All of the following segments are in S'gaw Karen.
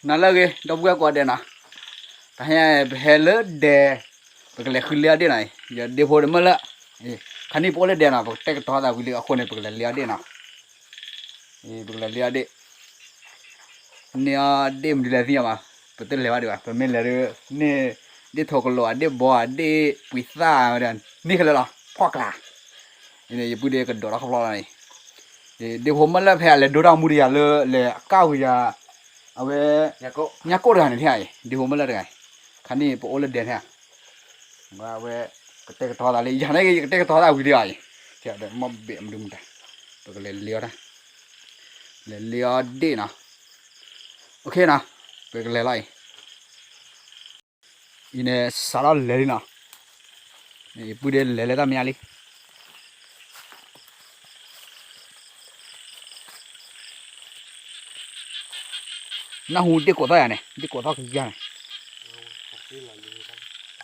နၤလၢအဂ့ၤ ဒီပုၢ်ဝဲၢ်ကိးဂၤဒဲးနီၤ, တဟါညါပဟဲလၢဒဲ, ပကလဲၤဃုလ့အီၣ်ဒ့ၣ်နီၤ, ယဒ့ဖိတမၢလၢ, ခါနံၣ်ပအိၣ်လၢဒဲနီၤ ပကတဲာ်ကတီၤသးဝံၤလံအဃိန့ၣ် ပကလဲၤလ့အီၣ်ဒ့ၣ်နီၤ, ပကလဲၤလ့အီၣ်ဒ့ၣ်, န့ၢ်အီၣ်ဒ့ၣ်မနုၤလဲၣ်သ့ၣ်ညါဘၣ်, ပတလဲၤဘၣ်ဒံးဘၣ် ပမ့ၢ်လဲၤဒ်, န့ၢ်, ဒ့ၣ်ထိၣ်ကလိးဧါ ဒ့ၣ်ဘီဧါ ဒ့ၣ်ပှံၤသၣ်ဝဲဒၣ်, န့ၢ်ခဲလၢာ်လီၤ ဖီၣ်ကျါ, ယပုၢ်ဒ့ကဒိးထီၣ်ခီဖျိလီၤန့ၣ်, ဒ့ဖိမၢလၢဖဲအလဲၤဒိတၢ်မူတယၤလၢလဲၤအကၣ်ဝံၤယၤ, အဝဲ, ညၣ်ကိၣ်တဂၤန့ၣ် ဒ့ဖိမၢလၢတဂၤ, ခါနံၣ်ပအိၣ်လၢဒဲန့ၣ်, အဝဲ, ကတဲာ်ကတီၤသးလၢယၤန့ၣ် ယကတဲာ်ကတီၤသးဝံၤလံအီၤ, ဒီးမ့ၢ်ဘ့ၣ်မဒုမတၤ, ပကလဲၤလ့အီၣ်တၢ်, လဲၤလ့အီၣ်ဒ့ၣ်နီၤ, အိၣ်ခ့နီၤ, ပကလဲၤလီၤအံၤ အံၤန့ၣ် စးထီၣ်လဲၤလံနီၤ, ယပုၢ်ဒ့လဲၤလၢတၢ်မဲာ်ညါလံ, နၢ်ဟူဒ့ၣ်ကိးသီၣ်ယၤန့ၣ် ဒ့ၣ်ကိးသီၣ်ကယၤန့ၣ်, ဒ့ၣ်ကိးသီၣ်ကယၤန့ၣ်,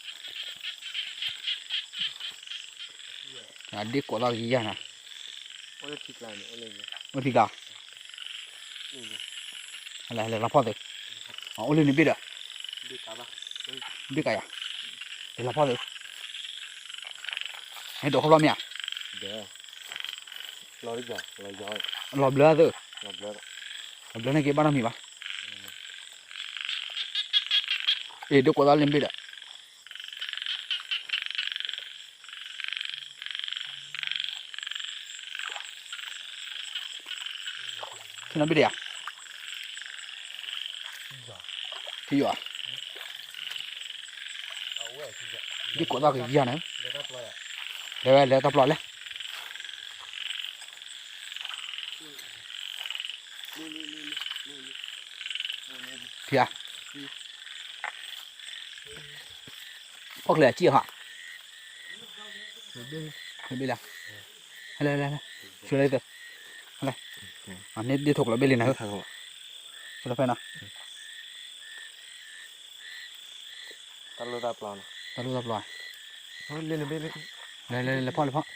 အိၣ်ထံကျါ, လဲၤလီၤဖီၣ်သု, အိၣ်လၢန့ၣ်ဘ့ၣ်ဒီး, ဘ့ၣ်ကယၤ, လဲၤလီၤဖီၣ်သု, ဟဲဒိးခီဖျိမ့ၢ်ဧါ, လီၤဘျၢသု, လီၤဘျၢန့ၣ်က့ၤဘၣ်နီတမံၤဘၣ်, အ့ၣ် ဒ့ၣ်ကိးသီၣ်လၢန့ၣ်ဘ့ၣ်ဒီး ထံနီၤဘ့ၣ်ဒံးဧါ, ထံယိာ်ဧါ, ဒ့ၣ်ကိးသီၣ်ကယၤန့ၣ်, လဲၤဝဲလဲၤတၢ်ပျီလဲၣ်, ထံဧါ, ဖီၣ်ချၢအစံၣ်ဟါ, ဘ့ၣ်လၢ, ဟဲလဲၣ်လဲၣ်လဲၣ်, ဆူလၢသၢ, ဟဲလဲၣ်, န့ၣ်ဒ့ၣ်ထိၣ်ကလိးဘ့ၣ်လံနၤ, ဆူလၢဖဲနီၤ, တၢ်လိၣ်တၢ်ပျီ, တၢ်လိၣ်တၢ်ပျီ, လဲၤလဲၤလဲၤဖီၣ်လဲၤဖီၣ်,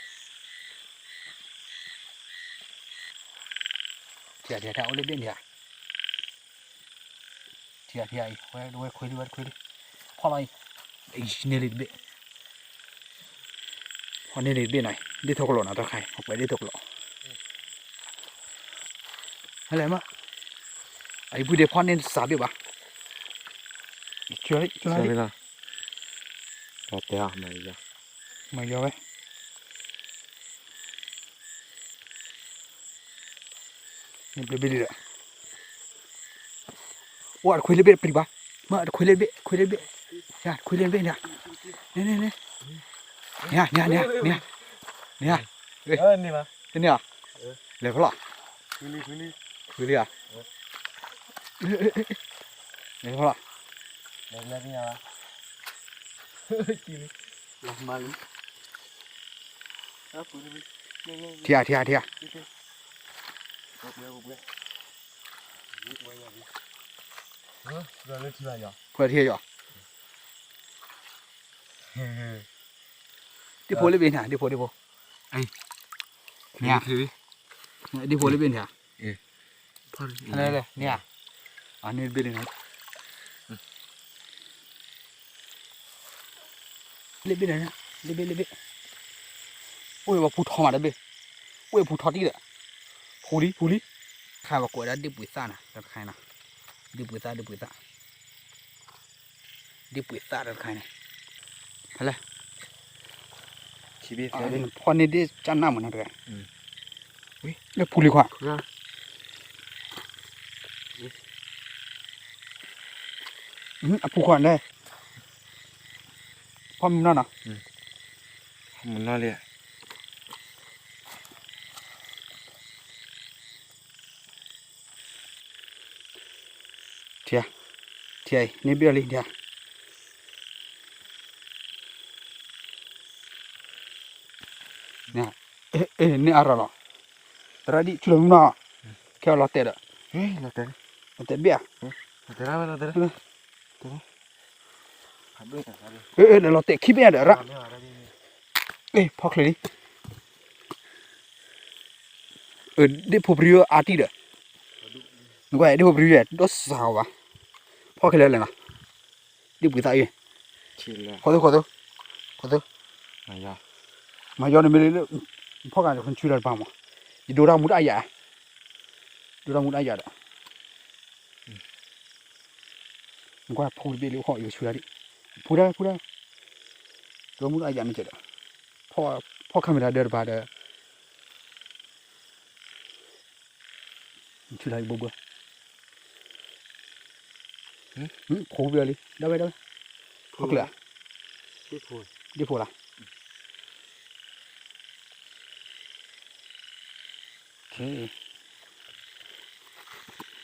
ထံဧါထံဧါထံဧါ အိၣ်လၢဘ့ၣ်န့ၣ်ဧါ ထံဧါထံဧါအံၤ ဝဲတခွ့လံ ဝဲတခွ့လံ ဖီၣ်လီၤအံၤ အံၤန့ၢ်လံတဘ့ၣ် ဖီၣ်န့ၢ်လံတဘ့ၣ်နီၤ ဒ့ၣ်ထိၣ်ကလိးနီၤ တၢ်တခါအံၤ ဟီၣ်ကွဲးဒ့ၣ်ထိၣ်ကလိး ဟဲလဲၣ်မး အံၤပုၢ်ဒ့ဖီၣ်န့ၢ်စးဘ့ၣ်ဘၣ် လီၤတဲာ်အီၤ မၤယီၤဝဲ ဘျ့ဘ့ၣ်လံဒီး အိၣ်အတခွ့လၢဘ့ၣ်ပျံၤဘၣ် မ့ၢ်အတခွ့လၢဘ့ၣ် ခွ့လၢဘ့ၣ် ယၤတခွ့လၢဘ့ၣ်န့ၣ် န့ၣ်န့ၣ်န့ၣ် န့ၣ်ဧါ န့ၣ်ဧါ န့ၣ်ဧါ တန့ၢ်ဧါ လဲၤဖီလီၤ ခွ့လံဧါ လဲၤဖီလီၤ ထံဧါ ထံဧါ ထံဧါ ခွဲးထံဧါယီၤ ဒ့ၣ်ဖိလၢဘ့ၣ်န့ၣ် ဒ့ၣ်ဖိ ဒ့ၣ်ဖိ န့ၣ် ဒ့ၣ်ဖိလၢဘ့ၣ်န့ၣ် န့ၣ် န့ၣ်ဘ့ၣ်န့ၣ် လၢဘ့ၣ်န့ၣ် လၢဘ့ၣ် လၢဘ့ၣ် အိၣ်ဝဲပှၤဖူထီမးတဘ့ၣ် အိၣ်ဝဲဖူထီတံၢ်ဒီး ဖူလံ ဖူလံ ခါပှၤကွဲးဒၣ်ဒ့ၣ်ပှ့ၤသၣ်နၤ တၢ်တခါအံၤနီၤ ဒ့ၣ်ပှ့ၤသၣ် ဒ့ၣ်ပှ့ၤသၣ် ဒ့ၣ်ပှ့ၤသၣ်တၢ်တခါအံၤန့ၣ် ဖဲလဲၣ် ဖီၣ်န့ၢ်ဒ့ၣ်ကၢ်နၢ်မးနီၤတဂၤ လၢဖူလံခွါ အဖူခွါန့ၣ် ဖီၣ်မုၢ်နီၢ်နီၤ ဖီၣ်မုၢ်နီၢ်လံ ထံဧါ ထံဧါအံၤ န့ၢ်ဘ့ၣ်အီၤလံ ထံဧါ န့ၢ်အါထီၣ်လီၤ သရၣ်ဒံၣ် ဆူလီၤမုၢ်နီၢ် ခဲအီၤလီၤတဲာ်ဒီး လီၤတဲာ်ဘ့ၣ်ဧါ လီၤတဲာ်ခံဘ့ၣ်ညါဒီးရၣ် ဖီၣ်ချၢလံ ဒ့ၣ်ဖိပရံအါတံၢ်ဒီး နကွၢ်ဒ့ဖိပရံယဲ ဒီးစၢ်အီၤဘၣ်, ဖီၣ်ခဲလၢာ်လဲၣ်နီၤ, ဒ့ပှ့ၤသးအံၤ, ဃီသိ ဃီသိ, ဃီသိ, မၤယီန့ၣ်မ့ၢ်လၢ ဖီၣ်ကၤဆူလၢတပၤမး, ယဒိတၢ်မူတၢ်အယၤ, ဒိတၢ်မူတၢ်အယၤဒီး နကွၢ်ဖူတဘ့ၣ်လံ အိၣ်ဃီ ယကဆူလၢဒံး, ဖူဒၣ် ဖူဒၣ်, ဒိမူတၢ်အယၤန့ၣ်ကဲဒီး, ဖီၣ် camera ဒီးတပၤဒီး ဆူလၢယဘိဘိ, ဖူဘ့ၣ်လံ ဒၣ်ဝဲဒၣ်ဝဲ, ဖီၣ်ချၢၣ်, ဒ့ဖိလီၤ.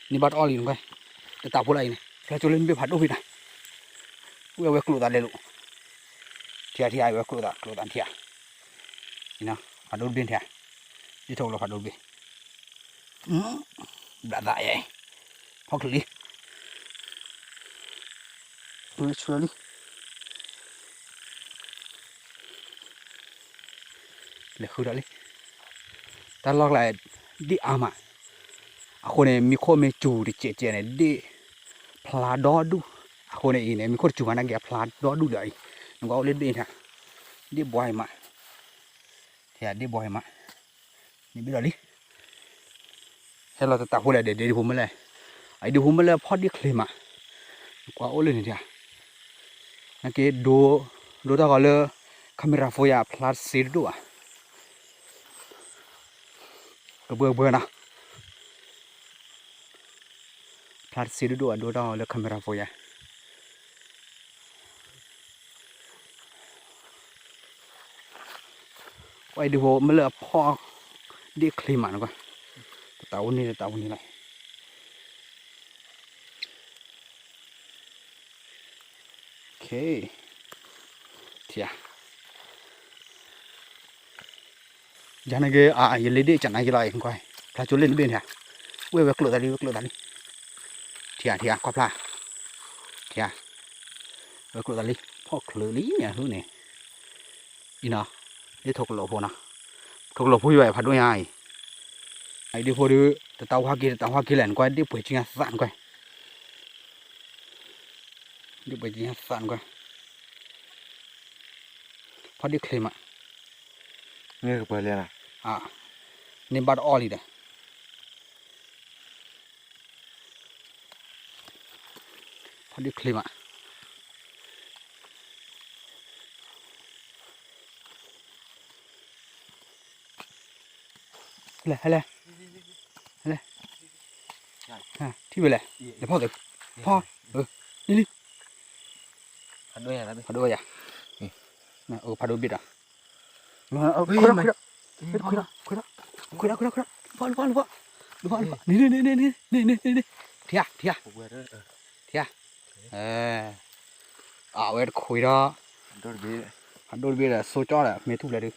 န့ၢ်ဘၣ်တအီၣ်လံနကွၢ်, တတးဖိလၢအံၤန့ၣ် ဖျါကၠိလၢနဘ့ၣ်ဖးဒိၣ်ဖဲနၤ, ဝဲအဝဲကျိာ်သးလဲလိာ်, ထံဧါ ထံဧါ အဝဲကျိာ်သး ကျိာ်သးထံဧါ, ဖးဒိၣ်တဘ့ၣ်ထံဧါ, ဒ်ထီၣ်ကလီၤဖးဒိၣ်တဘ့ၣ်, ဘျးသးယဲ, ဖီၣ်ချုးလံ, ဆူလံ လဲၤဃုဒီးလံ, တၢ်လီၢ်ကျါ ဒ့ၣ်အါမး, အဃိန့ၣ် မံခိၣ်မ့ၢ်စူၤတစဲးစဲးန့ၣ် ဒ့ၣ်ဖျါဒီဒူၣ်, အဃိန့ၣ်အံၤန့ၣ် မံခိၣ်တစူၤမးနာ်က့ၤအဖျါဒီဒူၣ်ဒီးအံၤ, နကွၢ်အိၣ်လၢဒ့ၣ်ထံ, ဒ့ၣ်ဘှါအံၤမး, ဒ့ၣ်ဘှါအံၤမး, န့ၣ်ဘ့ၣ်ဒီးလံ ဟဲလီၤတတးဖိလဲၣ် ဒ့ၣ်ဒ့ၣ်ဖိမ့ၢ်လဲၣ်, အဒ့ၣ်ဒ့ၣ်ဖိမ့ၢ်လဲၣ် ဖီၣ်ဒ့ၣ်ချ့မး, ကွၢ်အိၣ်လၢန့ၣ်ဒၣ်, နာ်က့ၤ ဒိတၢ်ဂီၤလၢ camera phone ယၤ ဖျါတစ့တဒိၣ်ဘၣ်, ကဘှၢကဘှၢနီၤ, ဖျါတစ့တဒိၣ်ဘၣ် ဒိတၢ်ဂီၤလၢ camera phone ယၤ ကွၢ်အံၤဒ့ၣ်ဖိမ့ၢ်လၢအဖီၣ်ဒ့ၣ်ချ့မးနကွၢ်, တတးအိၣ်န့ၣ် တတးအိၣ်န့ၣ်လီၤ, ထံဧါ, ယၤနာ်က့ၤ ယလ့ဒ့ၣ်ကနါယလီၤအံၤနကွၢ်, ဖျါကၠိလ့ၣ်တဘ့ၣ်န့ၣ်, ဝဲဝဲကျိာ်သးလံ ဝဲကျိာ်သးလံ, ထံဧါ ထံဧါ ကွၢ်ဖျါ, ထံဧါ, ဝဲကျိာ်သးလံ ဖီၣ်ချုးလံန့ၣ် အဟူန့ၣ်, အံၤနီၤ, ဒ့ၣ်ထိၣ်ကလိာ်ဖိနီၤ, ထိၣ်ကလိာ်ဖိယွၤအံၤဖးဒိၣ်ညါအံၤ, အံၤဒ့ၣ်ဖိဒီး တတးဝါက့ၤ တတးဝါက့ၤလဲၣ် နကွၢ်ဒ့ၣ်ပှဲၤကညါသးနကွၢ်, ဒ့ၣ်ပှဲၤကညါသးနကွၢ်, ဖီၣ်ဒ့ၣ်ချ့မး, န့ၢ်ဘၣ်တအီၣ်လံဒီး ဖီၣ်ဒ့ၣ်ချ့မး, လဲၤ ဟဲလဲၤ, ဟဲလဲၤ, ထံၣ်ဝဲလဲၣ်, လဲၤဖီၣ်သု, ဖီၣ်, လံလံ, ဖးဒိၣ်ယၤ, ဖးဒိၣ်ဘ့ၣ်ဒီး ခွံဒီး ခွံဒီး ခွံဒီး ခွံဒီး ခွံဒီး ခွံဒီး လီၤဖီၣ် လီၤဖီၣ် လီၤဖီၣ် န့ၣ် န့ၣ် န့ၣ် န့ၣ် ထံဧါ ထံဧါ ထံဧါ အဝဲတခွံဒီး ဖးဒိၣ်တဘ့ၣ်ဒီး စိကၠီဒီး မ့ၢ်ထူၣ်ဖျဲးဒုး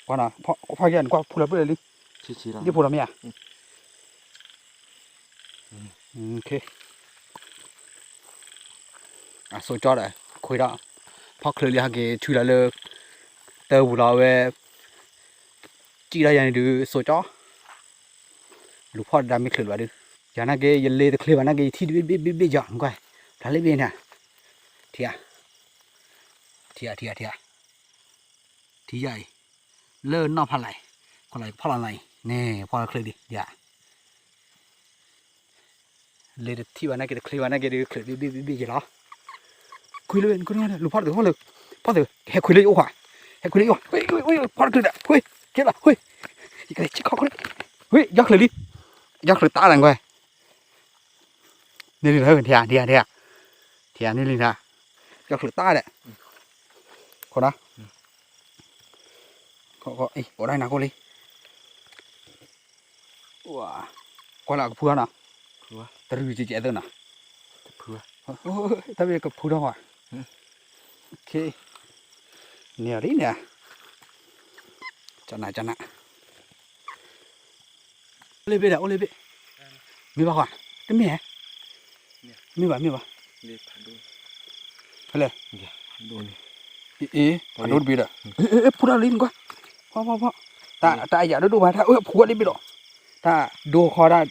ကွၢ်နီၤ ဖီၣ်က့ၤ နကွၢ်ဖူလၢပျၢၢ်လံ ဒ်ဖိလီၤမ့ၢ်ဧါ အစိကၠီဒီး ခွံဒီး ဖီၣ်ချုးလံဟဲက့ၤ ထုးလီၤလၢ တၢ်ပူၤလီၤဝဲ စံၣ်ထီၣ်ယၤန့ၣ်ဒုး စိကၠီ လူၤဖီၣ်တဒါမ့ၢ်ချုးလၢၤဘၣ်ဒုး ယၤနာ်က့ ယလ့တချုးဘၣ်နာ်က့ ယထံၣ်တဘ့ၣ်ဘ့ၣ်ဘ့ၣ်ဘ့ၣ်ယီၤ နကွၢ် ဖျါလၢဘ့ၣ်န့ၣ် ထံဧါ ထံဧါ ထံဧါ ထံဧါ ထံယၤအံၤ လၢနီၢ်ဖးလၢ်အံၤ ကွၢ်လီၤဖီၣ်လီၤနၤအံၤ န့ၣ် ဖီၣ်လီၤချုးလံ ယၤ လ့တထံၣ်ဘၣ်နာ်က့ တချုးဘၣ်နာ်က့ ဒုးချုးဘ့ၣ်ဘ့ၣ်ဘ့ၣ်ဘ့ၣ်ယလီၤ ခွံလၢ လူၤဖီၣ်တချုး ဖီၣ်လၢ ဖီၣ်တချုး ဟဲခွံလၢယအိၣ်ခွါ ဟဲခွံလၢယအိၣ် ဖီၣ်တချုးဒီး ခွံ ကဲလီၤ ခွံ ယကလဲၤဆံခီခွံ ခွံ ယီၤချုးလံ ယီၤချုးတၢ်လၢနကွၢ် န့ၣ်လံ ထံဧါ ထံဧါ ထံဧါ ထံဧါ န့ၣ်လံ ယီၤချုးတၢ်ဒီး ခိၣ်နၤ ခိၣ် အိၣ်ဒၣ်နၤခိၣ်လံ ကွၢ်လၢကဖုအီၤနီၤ တရူးကဲကဲသ့နီၤ တၢ်မ့ၢ်ကဖုထီၣ်ကွၢ် န့ၣ်ရံၣ်န့ၣ် ကနၣ်ကနၣ် အိၣ်လၢဘ့ၣ်ဒီး အိၣ်လၢဘ့ၣ် မ့ၢ်ဘၣ်ကွၢ် တမ့ၢ်ဟဲ မ့ၢ်ဘၣ် မ့ၢ်ဘၣ် ဖဲလဲၣ် အ့ အ့ ဖးဒိၣ်တဘ့ၣ်ဒီး အ့ အ့ ဖူထီၣ်လံနကွၢ် ဖီၣ် ဖီၣ် ဖီၣ် တၢ် တၢ်အယၤဒိၣ်ဒိၣ်ဘၣ် တၢ်အၢ ဖူဝဲလံဘ့ၣ်ဒီး တၢ်ဒိခီဒၣ်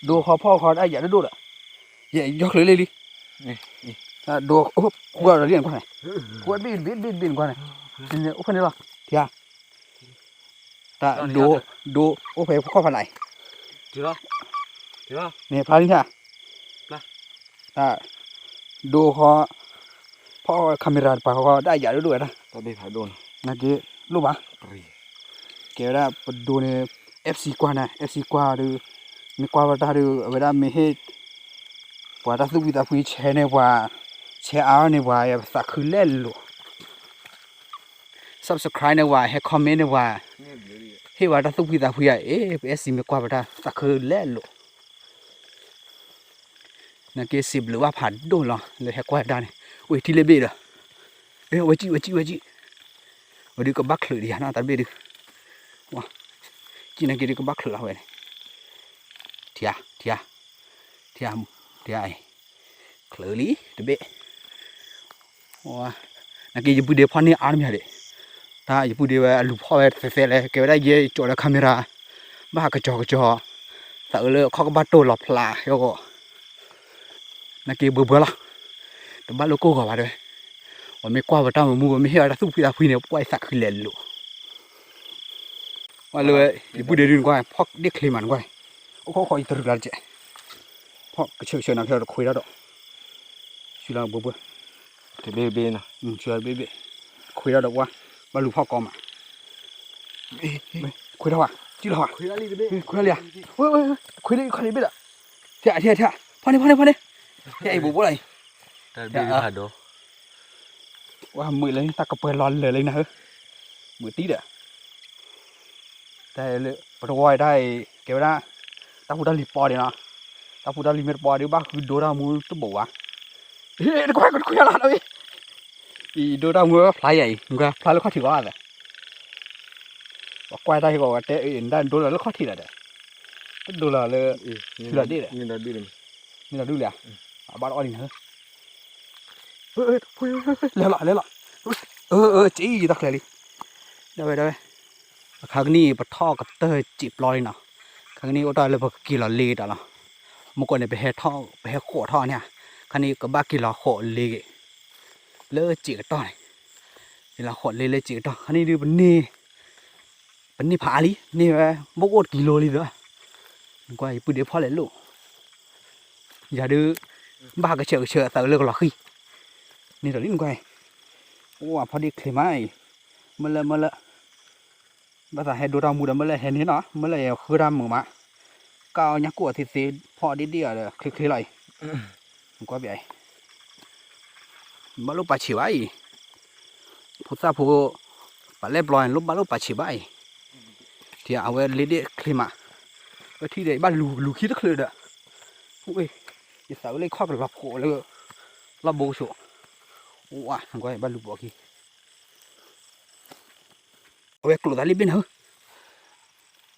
ဒိဃီဖီၣ်ဃီတၢ်ယၤဒိၣ်ဒိၣ်ဒီး, ယဲယီၢ်ချၢလံလံ, ဒိဃီဒီးလံနကွၢ်န့ၣ်, ဃီဘ့ၣ်ဘ့ၣ်ဘ့ၣ်ဘ့ၣ်နကွၢ်န့ၣ်, အိၣ်ဖဲန့ၣ်လီၤ, ထံဧါ, တၢ်ဒိ, ဒိ, အိၣ်ဖဲဖီၣ်ခီၣ်ဖးနးအံၤ, န့ၣ်ဖျါလံထါ, တၢ်, ဒိဃီ, ဖီၣ် camera တပၤဃီတၢ်ယၤဒိၣ်ဒိၣ်ဝဲဒၣ်, နာ်က့, လိၣ်ဘၣ်, ကဲဝဲဒၣ်ပဒိန့ၣ်, FC ကွၢ်န့ၣ် FC ကွၢ်ဒီး, မ့ၢ်ကွၢ်ဝဲတၢ်ဒီး အဝဲဒၣ်မ့ၢ်ဟ့ၣ်, ပှၤတၢ်သူၣ်ဖှံသးဖှံ share န့ၢ်ပှၤ, share အါန့ၢ်ပှၤ ယသးခုလဲၣ်လိၤ subscribe န့ၢ်ပှၤ ဟဲ comment န့ၢ်ပှၤ, ဟ့ၣ်ပှၤတၢ်သူၣ်ဖှံသးဖှံဧါ, အ့ ပ FC မ့ၢ်ကွၢ်ပတၢ်သးခုလဲၣ်လိၤ, နာ်က့စံးဘျုးဘၣ်ဖးဒိၣ်လီၤ လၢဟဲကွၢ်တၢ်န့ၣ်, ဝဲထံၣ်လၢဘ့ၣ်ဒီး, ဝဲကံၣ် ဝဲကံၣ် ဝဲကံၣ်, ဝဲဒုးကဘၣ်ချုးဒံးယၤနီၤ တၢ်တဘ့ၣ်ဒုး, ကံၣ်နာ်က့ဒုးကဘၣ်ချုးလီၤဝဲန့ၣ်, ထံဧါ, ထံဧါ, ထံဧါ, ချုးလံတဘ့ၣ် နာ်က့ယပုၢ်ဒ့ဖီၣ်န့ၢ်အါတမံၤဒံး, တၢ်ယပုၢ်ဒ့ဝဲအလူၤဖီၣ်ဝဲသဲသဲလဲၣ် ကဲဝဲဒၣ်ယဲယကၠီဒီး camera, ဘၣ်ဟးကစီၤကစီၤ, သးအၢလၢခီၣ်ကဘၣ်တိၢ်လီၤဖျးဟဲဂီၤ, နာ်က့ဘှဲဘှဲလီၤ, တဘၣ်လိၣ်ကိၢ်ဂီၤဘၣ်တဲဝဲ, ပှၤမ့ၢ်ကွၢ်ပတၢ်မုာ်မုာ် ပှၤမ့ၢ်ဟ့ၣ်ဝဲတၢ်သူၣ်ဖှံသးဖှံန့ၣ် ပှၤအသးခုလဲၤလိာ် ဝဲလၢဝဲ, ယပုၢ်ဒ့ဒုးနကွၢ် ဖီၣ်ဒ့ၣ်ချ့မးနကွၢ်, အိၣ်ခိၣ်ခိၣ်ယတရုးလၢတကဲး, ဖီၣ်ကဆၢကဆၢနီၤ ဖဲတခွ့ထီၣ်ဒီး, ဆူလီၤဘှဲဘှဲ, တဘ့ၣ်ဘ့ၣ်နီၤ, ဆူလီၤတဘ့ၣ်ဘ့ၣ်, ခွ့ထီၣ်ဒီးပှၤ, ဘၣ်လူၤဖီၣ်ကီမး, ခွ့ထီၣ်ဝဲ, ကံၣ်လီၤဝဲ, ခွ့ထီၣ်လံဧါ, ခွ့လံခီၣ်လံဘ့ၣ်ဒီး, ထံထံထံ, ဖီၣ်န့ၢ်ဖီၣ်န့ၢ်ဖီၣ်န့ၢ်, ထံအံၤဘိးဘိလီၤအံၤ, ဝဲမုာ်လၢတၢ်ကပှဲၤလီၤလၢာ်လံနၤဧၢ, မုာ်တံၢ်ဒီး တၢ်လၢပတဝီအံၤတၢ်အံၤ ကဲဝဲဒၣ် တၢ်ဖိတၢ်လံၤပီဒံးနီၤ, တၢ်ဖိတၢ်လံၤမ့ၢ်တပီဒံး ဘၣ်ဃုဒိတၢ်မူတဘိးဘၣ်, တခွဲခွဲလီၤနီၤ, အံၤဒိတၢ်မူဖျါယၤအံၤ နကွၢ်ဖျါလၢခီၣ်ထံးကီးသး, ပကွၢ်တၢ်ဟ့ၣ်ကီးဝဲတဲအံၤ နဒိလီၤလၢခီၣ်ထံးလီၤဒီး, တဒိလီၤလၢ ထံလီၤဒ့ၣ်ဒီး, မ့ၢ်လီၤဒုးလံဧါ, အဘၣ်တအီၣ်လံနၤဧၢ လဲၤလီၤ လဲၤလီၤ, အၢ အၢ က့တၢ်ချၢလံ, ဒၣ်ဝဲ ဒၣ်ဝဲ, အခါကနံၣ်အံၤ ပထီၣ်ကတၢၢ်စံာ်ပျီလံနီၤ, ခါကနံၣ်အိၣ်တၢ်လၢပကက့ၤလီၤလ့တၢ်လီၤ, မ့ၢ်ကွၢ်န့ၣ် ပဟဲထီၣ် ပဟဲဃိးထီၣ်န့ၣ်, ခါန့ၣ်ကဘၣ်က့ၤလီၤဃိးလ့ဂ့ၤ, လၢစံာ်ကတီၢ်န့ၣ်, က့ၤလီၤဃိးလ့လၢစံာ်ကတီၢ် ခါန့ၣ်ဒုးပန့ၢ် ပန့ၢ်ဖးအါလံ န့ၢ်ဝဲ ဘိၣ်အိၣ်တကံလိလံသၢ, နကွၢ်ယပုၢ်ဒ့ဖီၣ်လဲၤလိာ်, ယၤဒုး ဘၣ်ကဆၢကဆၢအသးလၢကလီၤဃံၤ, န့ၣ်ဒီးလံနကွၢ်, အိၣ်အဖီဒ့ၣ်ချ့မးအံၤ, မ့ၢ်လၢ မ့ၢ်လၢ ဘၣ်သးဟဲဒိတၢ်မူဒီး မ့ၢ်လၢဟဲန့ၣ်နီၤ မ့ၢ်လၢယဃုတၢ်မုာ်မး, ကၢ်အီၣ်ညၣ်ကိၣ်အသ့သ့ ဖီဒ့ၣ်ဒ့ၣ်အီၤဒီး ချ့ချ့လီၤအံၤ, နကွၢ်ပျးအံၤ ဘၣ်လိၣ်ပာ်ဆံးဘၣ်အံၤ, ဖိသၣ်ဖိ ပာ်လဲၣ်ပျီန့ၣ် လိၣ်ဘၣ်လိၣ်ပာ်ဆံးဘၣ်အံၤ, ထံအဝဲလ့ဒ့ၣ်ချ့မး, ပထံၣ်ဒီး ယဘၣ်လူၤလူၤခံတချုးဒီး, ယသးဝဲလၢခီၣ်ကလီၤဖှိးလၢ လီၢ်ဘိကဆိး, အိၣ်နကွၢ် ယဘၣ်လူၤဘိခံ အဝဲကျိာ်သးလ့ဘ့ၣ်နၤဧၢ,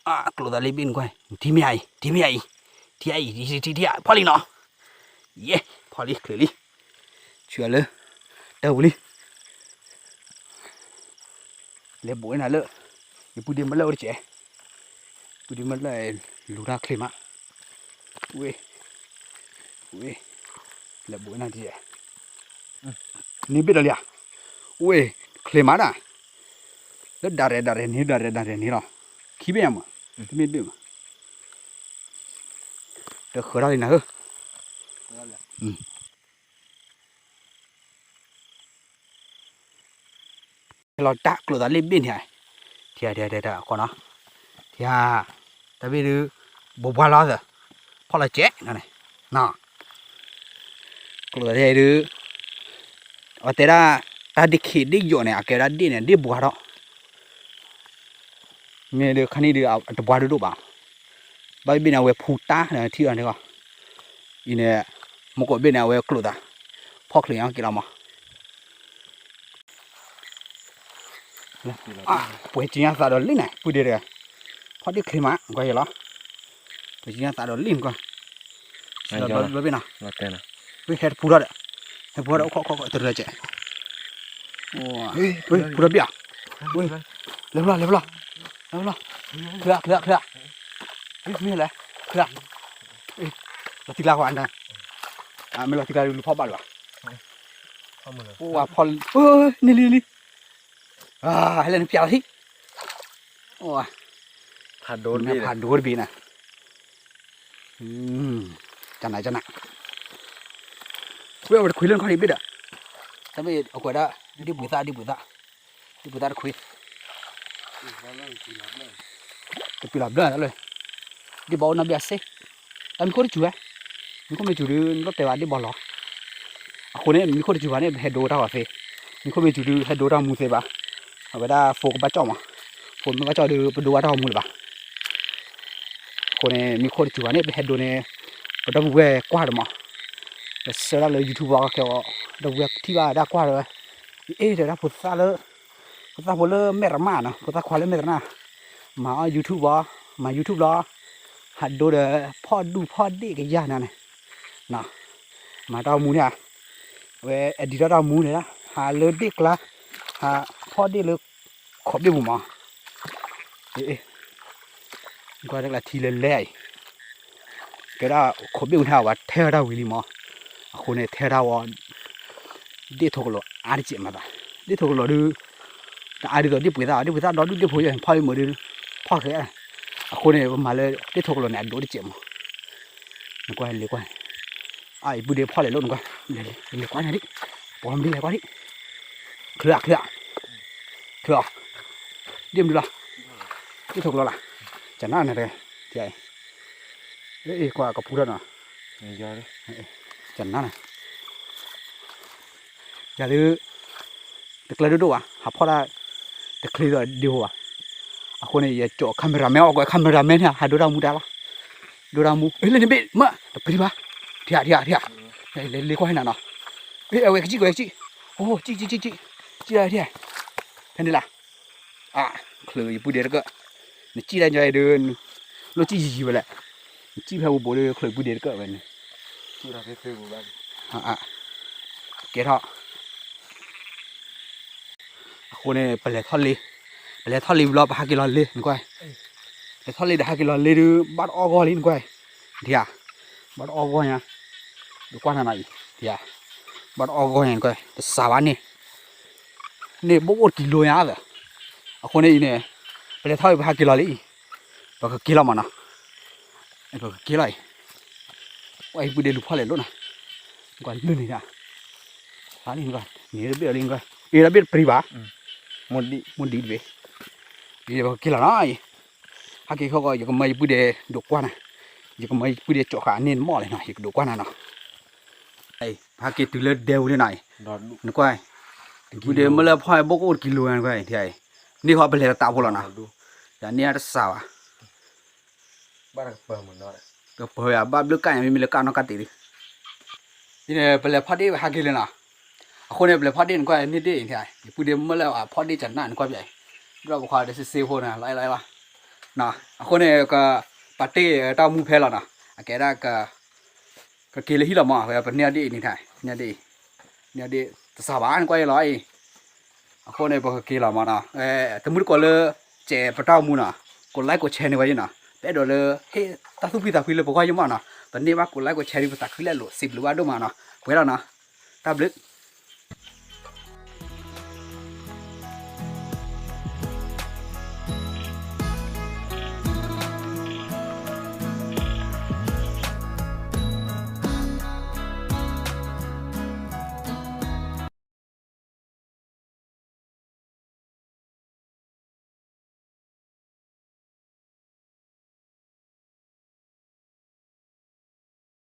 အကျိာ်သးလ့ဘ့ၣ်နကွၢ်, ထံမ့ၢ်အံၤ ထံမ့ၢ်အံၤ, ထံအံၤ ထံထံထံ ဖီၣ်လံနီၤ, ယဲ ဖီၣ်လံ ချုးလံ, ဆူအလၢ တၢ်ပူၤလံ, လဲၤဘိးဝဲနၤလၢ, ယပုၢ်ဒ့မ့ၢ်လၢအိၣ်တကဲး, ပုၢ်ဒ့မ့ၢ်လၢ လူၤတၢ်ချ့မး, ဝ့ၢ်, ဝ့ၢ်, လဲၤဘိးဝဲနၤတကဲး, န့ၢ်ဘ့ၣ်ဒီးလံဧါ, ဝ့ၢ်, ချ့မးဒၣ်, လၢဒၣ်ရဲၣ်ဒၣ်ရဲၣ်န့ၣ် ဒၣ်ရဲၣ်ဒၣ်ရဲၣ်န့ၣ်လီၤ, ခံဘ့ၣ်ညါမး, တမ့ၢ်ဘ့ၣ်မး, တဃၢၤထီၣ်လံနၤဧၢ လီၤတၢ်ကျိာ်သးလ့ဘ့ၣ်န့ၣ်, ထံဧါ ထံဧါ ထံဧါ အဃိနီၤ, ထံဧါ, တၢ်ဘ့ၣ်ဒုး, ဘိးဘှါလီၤသၢ, ဖီၣ်လီၤကဲးနီၤန့ၣ်, ကျိာ်သးဒ်အံၤဒုး, အဝဲတဲဒၣ်, တၢ်ဒ့ၣ်ခ့ဒ့ၣ်ယိာ်န့ၣ် အကဲဝဲဒၣ်ဒ့ၣ်န့ၣ် ဒ့ၣ်ဘှါထီၣ် မ့ၢ်ဒုးခါန့ၣ်ဒုး အတဘှါဒိၣ်ဒိၣ်ဘၣ်, ဘၣ်ဘ့ၣ်န့ၣ် အဝဲဖူတၢ်ထံၣ်အီၤန့ၣ်ဂီၢ်, အံၤန့ၣ်, မူကိးဘ့ၣ်န့ၣ် အဝဲကျိာ်သး, ဖီၣ်ချ့အီၤက့ၤလီၤမး, ပှဲၤက့ၤညါသးဒီးလံန့ၣ် ပုၢ်ဒ့တဂၤ, ဖီၣ်ဒ့ၣ်ချ့မး ကွၢ်ယလီၤ, ပှဲၤက့ၤညါသးဒီးလံန့ၣ်ကွၢ်, ဘၣ်ဘ့ၣ်နီၤ, ဝ့ၢ်ဟဲတပူၤထီၣ်ဒီး, ဟဲပူၤထီၣ်ဒီးအိၣ်ခိးခိးခိးတရၢကဲး ဝ့ၢ်ပူၤထီၣ်ဘ့ၣ်ဧါ, ဝ့ၢ်, လဲၤဖျီၣ် လဲၤဖျီၣ်, လဲၤဖျီၣ်, ချ့ချ့ချ့, မ့ၢ်လဲၤ, ချ့, လီၤတံၢ်ကျါဃီနၤ, မ့ၢ်လီၤတံၢ်ကျါဒုးလူၤဖီၣ်ဘၣ်လၢၤဘၣ်, အိၣ်ဝဲဖီၣ်, န့ၣ်လံလံ, ဟဲလၢနပျးလီၤထံ, ဖးဒိတဘ့ၣ်နၤ, ကနၤကနၤ, ဝဲအဝဲတခွံလၢနခီၣ်ထံးဘ့ၣ်ဒီး, တၢ်မ့ၢ်အကွဲးဒၣ်, ဒ့ၣ်ပှ့ၤသၣ် ဒ့ၣ်ပှ့ၤသၣ်, ဒ့ၣ်ပှ့ၤသၣ်တခွံ တပျံၤလီၤဘျၢၣ်လၢ, ဒ့ၣ်ဘီအိၣ်နီၢ်ဘ့ၣ်အစ့, တၢ်မံခိၣ်တစူၤဝဲ, မံခိၣ်မ့ၢ်စူၤဒုး နလိၣ်တဲဘၣ်ဒ့ၣ်ဘီလီၤ, အဃိန့ၣ် မံခိၣ်တစူၤဘၣ်န့ၣ် ပဟဲဒိတၢ်ဂီၤသ့, မံခိၣ်မ့ၢ်စူၤဒုး ဟဲဒိတၢ်မူသ့ဘၣ်, အဝဲဒၣ်ဖိကဘၣ်ကၠီၣ်မး, ဖိမ့ၢ်ဘၣ်ကၠီၣ်ဒုး ပဒိဘၣ်တၢ်ဂီၤမူလၢၤဘၣ်, အဃိန့ၣ် မံခိၣ်တစူၤဘၣ်န့ၣ် ပဟဲဒိန့ၣ်, ပဒီပုၢ်ဝဲၢ်ကွၢ်ဒီးမး, ပဆှၢဒၣ်လၢ YouTube အီၤခဲအံၤ, ဒီပုၢ်ဝဲၢ်ထံၣ်ဘၣ်ဒၣ်ကွၢ်ဒီး, အ့ၣ် တဲဒၣ်ဖိသၣ်လၢ, ဖိသၣ်ဖိလၢမဲၢ်တမၣ်နီၤ ဖိသၣ်ခွါလၢမဲၢ်တမၣ်, မၤအီၣ် YouTube အီၤ, မၤ YouTube လီၤ, ဟးဒိဒီးဖီၣ်ဒူၣ်ဖီၣ်ဒ့ၣ်ကယၤနၤန့ၣ်, မၤတၢ်ဂီၤမူန့ၣ်ဧါ, ဝဲ edit တၢ်ဂီၤမူန့ၣ်, ဟးလၢဒ့ၣ်ကျါ, ဟးဖီၣ်ဒ့ၣ်လၢ, ခိးဘ့ၣ်ပူၤမး, ကွၢ်တၢ်ကျါထံလၢလဲၣ်အံၤ, ကဲဒၣ်ခိးဘ့ၣ်ပူၤန့ၣ် အဝဲထဲဝဲဒၣ်ဝံၤလံမး, အဃိန့ၣ် ထဲဒၣ်ဝဲ ဒ့ၣ်ထိၣ်ကလီၤအါတစဲးမးသး, ဒ့ၣ်ထိၣ်ကလီၤဒုး, တအါဒ်သိးဒ့ၣ်ပှ့ၤသၣ် ဒ့ၣ်ပှ့ၤသၣ်ဒီဒူၣ်ဒ့ၣ်ဖိယဲၢ် ဖီၣ်လံမုာ်ဒုး, ဖီၣ်ဃဲ, အဃိန့ၣ် ပမၤလၢဒ့ၣ်ထိၣ်ကလီၤန့ၣ် အဒိၣ်တစဲးမး, နကွၢ်လဲၤကွၢ်, အအံၤပုၢ်ဒ့ဖီၣ်လဲၤလိၣ်နကွၢ်, လဲၤကွၢ်န့ၣ်ဒံး, ပှၤမၤဒ်လဲၤကွၢ်ဒံး, ချၢအချၢအ, ချၢအီၤ, ဒ့ၣ်မနုၤလီၤ, ဒ့ၣ်ထိၣ်ကလီၤလီၤ, ကနၣ်နၤတဂၤ, ကွၢ်ကပူၤထီၣ်နီၤ, ကနၣ်နၤ ယၤဒုး, တကျဲဒိၣ်ဒိၣ်ဘၣ် ဟးဖီၣ်တၢ်, တချ့ဒီးဒ့ၣ်ဖိဘၣ်, အဃိန့ၣ် ယကၠီ cameraman အီၣ်ကွဲ cameraman န့ၣ် ဟးဒိတၢ်မူတၢ်လီၤ, ဒိတၢ်မူ လၢနဘ့ၣ်မး တပျံၤဘၣ်, ထံဧါ ထံဧါ ထံဧါ, လဲၤကွၢ်ဟဲနၤနီၤ, အဝဲကစံၣ်ကွဲကစံၣ်, အိ စံၣ်စံၣ်စံၣ်စံၣ်, စံၣ်ဒၣ်ထံဧါ, ဖဲန့ၣ်လၢ အ, ချၢးယပုၢ်ဒ့တကၢၢ်, နစံၣ်ဒၣ်ညီအံၤဒုး, လိၣ်စံၣ်ယံာ်ယံာ်ဝဲလဲၣ်, နစံၣ်ဖဲဝူဘိးဒုး ချၢးယပုၢ်ဒ့တကၢၢ်ဝဲန့ၣ်, ကဲထီၣ်, အဃိန့ၣ် ပလဲၤထီၣ်လ့, ပလဲၤထီၣ်လ့ဘျီ ပဟးက့ၤလီၤလ့ နကွၢ်, လဲၤထီၣ်လ့ဒီးဟးက့ၤလီၤလ့ဒုး ဘၣ်တအီၣ်ဂီၢ်လံ နကွၢ်, ဒ်ဧါ, ဘၣ်တအီၣ်ဂီၢ်ညါ, ဒုးကွၢ်နၤနီၤအံၤ, ဒ်ဧါ, ဘၣ်တအီၣ်ဂီၢ်ညါ နကွၢ် တစှၤဘၣ်န့ၣ် န့ၣ်ဘိၣ်အိၣ်တကံလိၤညါသၢ, အဃိန့ၣ်အံၤန့ၣ်, ပလဲၤထီၣ်အံၤ ပဟးက့ၤလီၤလံအံၤ, ပကက့ၤလီၤမးနီၤ, ပကက့ၤလီၤအံၤ, ကွၢ်ယပုၢ်ဒ့လူၤဖီၣ်လဲၤလိၣ်နီၤ, ကွၢ်လၢန့ၣ်ဒၣ်, န့ၣ်တဘ့ၣ်လံ, အ့ၣ်တဘ့ၣ်တပျံၤဘၣ်, မိၢ်ဒံးတဘ့ၣ်, ပကက့ၤလီၤနီၤအံၤ, ဟဲက့ၤခီကီး ယကမၢယပုၢ်ဒ့ဒိးကွၢ်နၤ, ယကမၢယပုၢ်ဒ့ကၠီဃာ်န့ၢ်မီၢ်လဲၣ်နီၤ ယကဒိးကွၢ်နၤနီၤ ဟဲက့ၤတုၤလၢဒဲပူၤလံနီၤအံၤ, နကွၢ်, ယပုၢ်ဒ့မ့ၢ်လၢဖီၣ်ဘိၣ်ကအိၣ်တကံလိၤနကွၢ်အံၤ, န့ၢ်ဃီပလဲၤတသးဖိလီၤနီၤ, ယန့ၢ်အတစှၤဘၣ်, ကပၢၤယၤဘၣ်ဘျုးကၣ်ညါ မ့မ့ၢ်လၢကၣ်နီၣ်ကၣ်တ့ၢ်လံ, အံၤန့ၣ် ပလဲၤဖီၣ်ဒ့ၣ်ဟဲက့ၤလံနီၤ, အဃိန့ၣ် ပလဲၤဖီၣ်ဒ့ၣ်နကွၢ်န့ၢ်ဒ့ၣ်အံၤ, ယပုၢ်ဒ့မ့ၢ်လၢအဖီၣ်ဒ့ၣ်ကနၣ်နကွၢ်ပၠးအံၤ, ဒီးပခွါတစ့စ့ဖိန့ၣ် လီၤအဲၣ်လီၤအဲၣ်လီၤ, အဃိန့ၣ် ကပာ်တ့ၢ်တၢ်မူဖဲလီၤနီၤ, အကဲဒၣ် ကက့ၤလၢဟံၣ်လီၤမး, ပန့ၢ်အီၤဒ့ၣ်အံၤန့ၣ်, န့ၢ်အီၤဒ့ၣ်, န့ၢ်အီၤဒ့ၣ်, တစှၤဘၣ်နကွၢ်အံၤလီၤအံၤ, အဃိန့ၣ် ပကက့ၤလီၤမးနီၤ, တမုၢ်တကိးလၢ ကဲပတၢ်အိၣ်မူနီၤ, ကိးlikeကိးshareန့ၢ်ဝဲယနီၤ, ပအဲၣ်ဒိးလၢ ဟ့ၣ်တၢ်သူၣ်ဖှံသးဖှံလၢပဂီၢ်ယမးနီၤ, ပန့ၢ်ဘၣ်ကိးlikeကိးshareဒုး ပသးခုလဲၣ်လိာ် စံးဘျုးဘၣ်ဒိၣ်မးနီၤ, ပှဲၤလီၤနီၤ, တၢ်ဘျုး